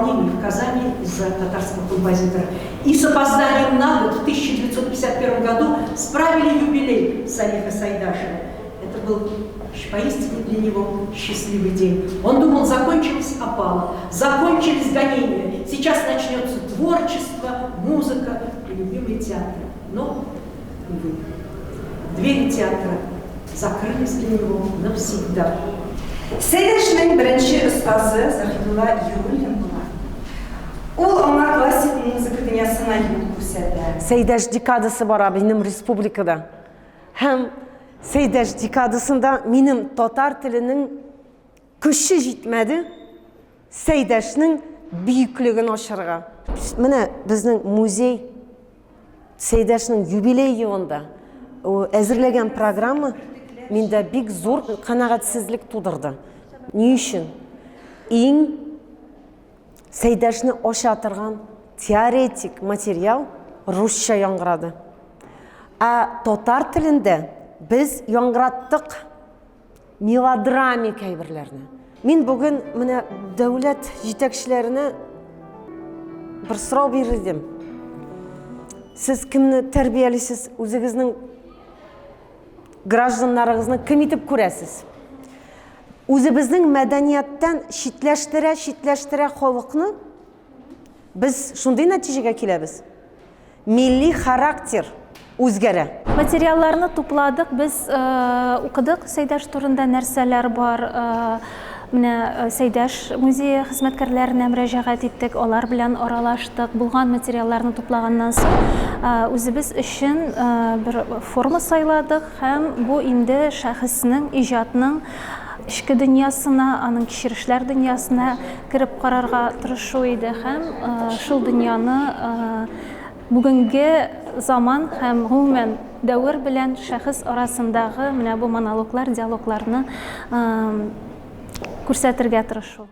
волнений в Казани из-за татарского композитора. И с опозданием на год в 1951 году справили юбилей Салиха Сайдашева. Это был поистине для него счастливый день. Он думал, закончилась опала, закончились гонения, сейчас начнется творчество, музыка и любимый театр. Но, увы, двери театра закрылись для него навсегда. Сәйдәшнең беренче остазы Заһидулла Яруллин була. Ул аңа классик музыка дөньясына юл күрсәтә. Сәйдәш декадасы бара минем республикада. Һәм Сәйдәш декадасында минем татар теленең көче җитмәде Сәйдәшнең бөеклеген ачарга. Менә безнең музей Сәйдәшнең юбилей елында әзерләгән программа миндә бик зур канәгатьсезлек тудырды. Ни өчен? Иң Сәйдәшне ача торган теоретик материал русча яңгырады. Ә татар телендә без яңгыраттык мелодрамик әйберләрне. Мин бүген менә дәүләт җитәкчеләренә бер сорау бирер идем. Сез кемне тәрбиялисез? Үзегезнең гражданнарыгызны кем итеп күрәсез? Үзебезнең мәдәнияттән читләштерә, читләштерә халыкны без шундый нәтиҗәгә киләбез. Милли характер үзгәрә. Материалларны тупладык, без укыдык Сәйдәш турында нәрсәләр бар. Менә Сәйдәш музее хезмәткәрләренә мөрәҗәгать иттек, алар белән аралаштык. Булган материалларны туплаганнан соң, үзебез өчен бер форма сайладык һәм бу инде шәхеснең, иҗатның эчке дөньясына, аның кичерешләр дөньясына кереп карарга тырышу иде һәм шул дөньяны бүгенге заман һәм гомумән дәвер белән шәхес арасындагы менә бу монологлар, диалогларны күрсәтергә тырышу.